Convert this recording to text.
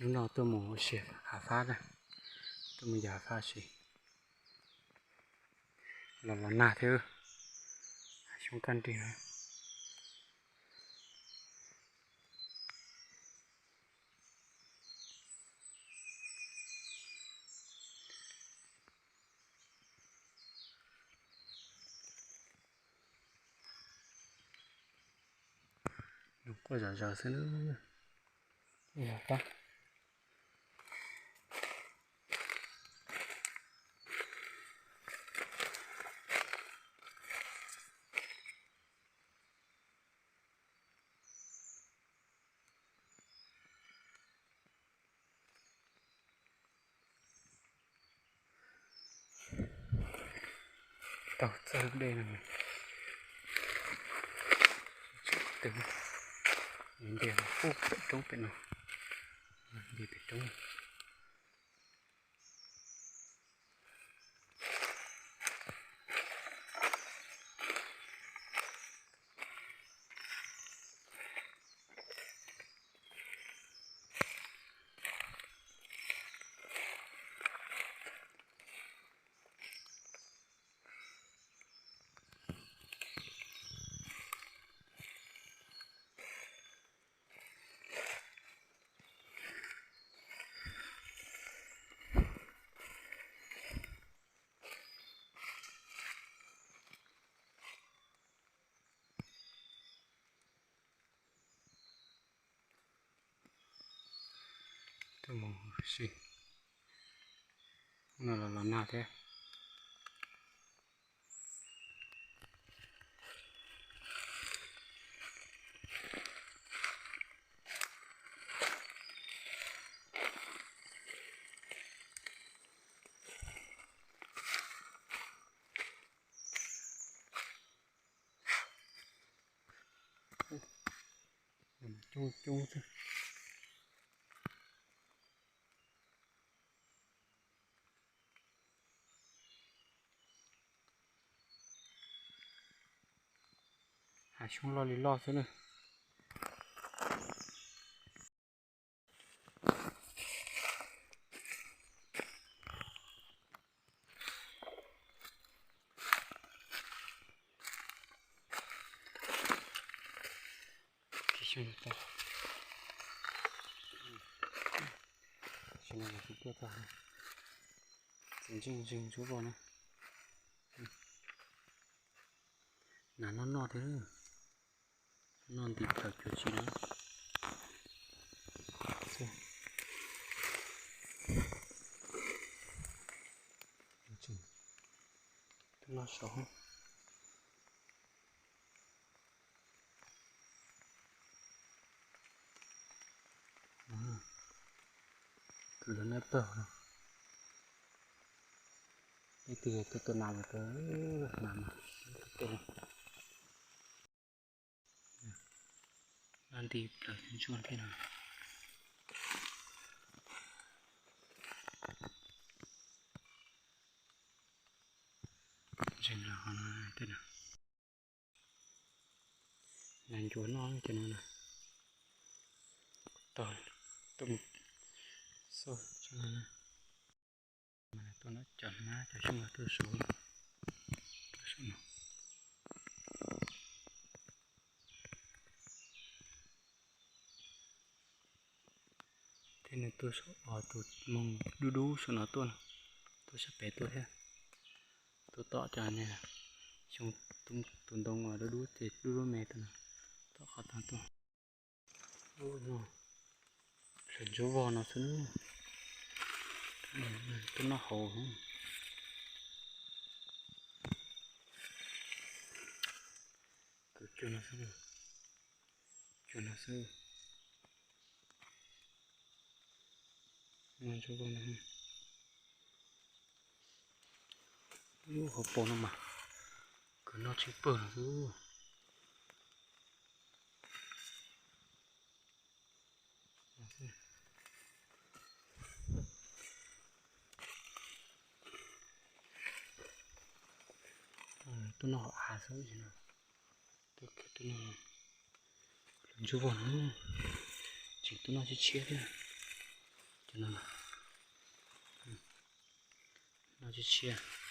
Hnub no tuaj mus ua si hav fab na, tuaj mus yos hav fab si. Los los nag thiab, xyoob kaj nrig no. Nws quaj zom zaws xwb na. Tau txawj lub dej no, tw ntiag pub pem roob pem no, ntiag pem roob. Tuaj mus si, hnub no los los nag thiab. Coob coob xwb. Hav xyoob loj li loj xwb na. Tsis no kuv tuaj txog, txiv ntseej ntseeg ntsuab vog na. Nas noj noj thiab, noj nti plaws cuag tsi na. Twb noj saud. Kwv lawv nab pawg no. Ib tug tuaj tua nas los tua nas mas ib tug tuaj. Noj nti plaws ntsuab thiab no. Ntseeg los ho no tej no. Nas ncuav noj cov no na. Tog tuaj mus xauj tso no na. Tuaj noj cov hmab cov xyoob tuaj saud, tuaj saum no. Thiab nws tuaj saum os tus moog dub dub saum no tuaj, tuaj sab pem tuaj thiab. Tuaj tom cov niag xyoob, tus ntoo uas dub dub ces dub dub me tuaj no, tom qhov tod tuaj. Lub no, lub ntsuab vog no xwb, tuaj noj hauv. Kwv cuag no xwb, cuag no xwb. Ntsuab vog no, lub hauv paus no mas kwv noj tsheej pawg no xwb. tuaj noj hauv av xwb. Tuaj noj, ntsuj vog no, tseem tuaj noj tshiab tshiab thiab. Cov no, noj tshiab tshiab.